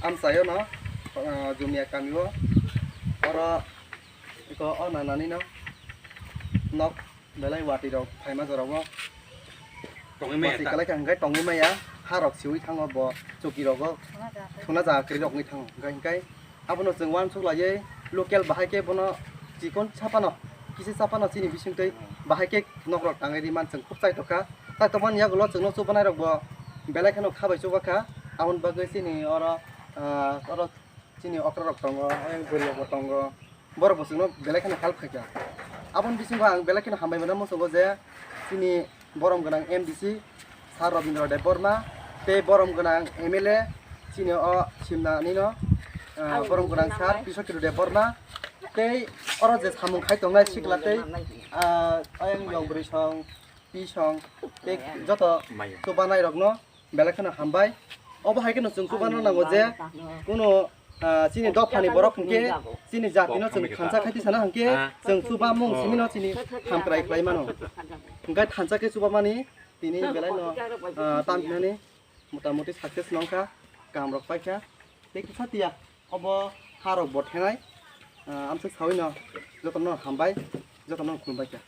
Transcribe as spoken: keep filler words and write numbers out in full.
Amchaio no, ah, Jumia kamio, oro iko o nanani no nok belai watwi rok phaima jorao Tongwi maya masi ta. Kalai kha hwnkhe tongwi maya, ha rok siwi thango bo chuki rogo thuna jaga kwrwi rok wngwi thango hwnkhe hwnkhe abono chwng uansuk laiwi local bahai khe bono chikon saphano kisa saphano chini bisingtwi bahai khe nok rok tangwi rwmani chwng khub chaitokha. Chaitokmani yagulo chwngno chubanai rok bo belai kheno kha bai chubakha. Aboni bagwi chini oro, ah, oro chini okra rok tongo, ayang bwrwi rok bo tongo, borok bo chwngno belai kheno help khaikha. Aboni bisingo ang belai kheno hambai mano muchungo je chini borom gwnang M D C Sir Robindra Debbarma tei borom gwnang M L A chini o Simnani no, ah, borom gwnang Sir Kishore Kiru Debbarma tei oro je samung khai tongnai sikla tei, ah, ayang yong bwrwi song, pi song tei joto chubanai rokno belai kheno hambai. Obo hai kheno chwng chubanai nango je kuno, ah, chini dophani borok hwnkhe chini jatino chwng thansa khai tisana hwnkhe chwng chubamung simino chini hamkrai khlai mano. Hwnkhe thansa khe chubamani tini belaino, ah, tamhinani motamoti success nongkha, kam rok paikha. Tei kisa tiya obo ha rok bo thenai, ah, amswk sawino jotono hambai, jotono khulumbaikha.